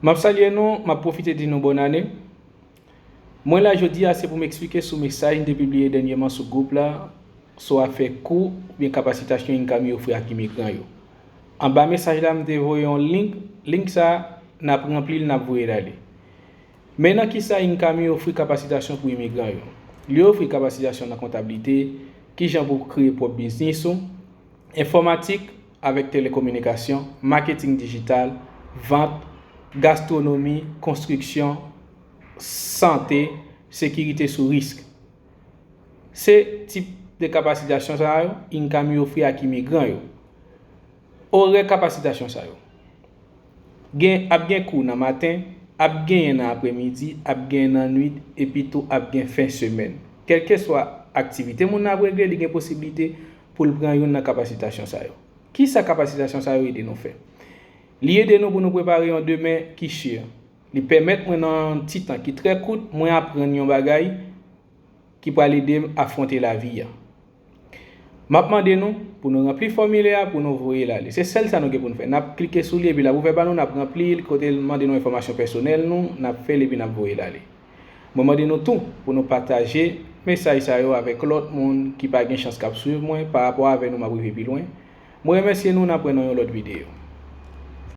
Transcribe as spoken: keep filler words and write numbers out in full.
M ap salye nou, m ap pwofite di nou bòn ane. Mwen la jodi a se pou m eksplike sou mesaj m te pibliye dènyèman sou gwoup la sou afè kou oubyen kapasitasyon INCAMI ofri ak imigran yo. Anba mesaj la m te voye yon link, link sa a n ap ranpli l n ap voye l ale. Men nan kisa INCAMI ofri kapasitasyon pou imigran yo. Li ofri kapasitasyon nan kontablite, kijan pou w kreye pwòp biznis ou, enfòmatik avèk telekominikasyon, maketing dijital, vant, gastwonomi, konstriksyon, sante, sekirite sou risk. Se tip de kapasitasyon sa yo INCAMI ofri ak imigran yo. Orè kapasitasyon sa yo. Gen, ap gen kou nan maten, ap genyen nan apremidi, ap genyen nan nwit, epi tou ap gen fen semèn. Kèlkeswa aktivite moun nan ap regle, li gen posiblite pou l pran youn nan kapasitasyon sa yo. Kisa kapasitasyon sa yo ede nou fè? Li ede nou pou nou prepare yon demen ki si. Li pèmèt mwen nan yon ti tan ki trè kout, mwen aprann yon bagay ki pral ede m afwonte lavi a. M ap mande nou pou nou ranpli fòmilè a pou nou voye l ale. Se sèl sa nou gen pou n fè. N ap klike sou li epi l ap ouvè ba nou, n ap ranpli l, kote l mande nou enfòmasyon pèsonèl nou, n ap fè l epi n ap voye l ale. Mwen mande nou tou pou nou pataje mesaj sa yo avèk lòt moun ki pa gen chans k ap swiv mwen pa rapò avè nou m ap rive pi lwen. Mwen remèsye nou, n ap wè nan yon lòt videyo.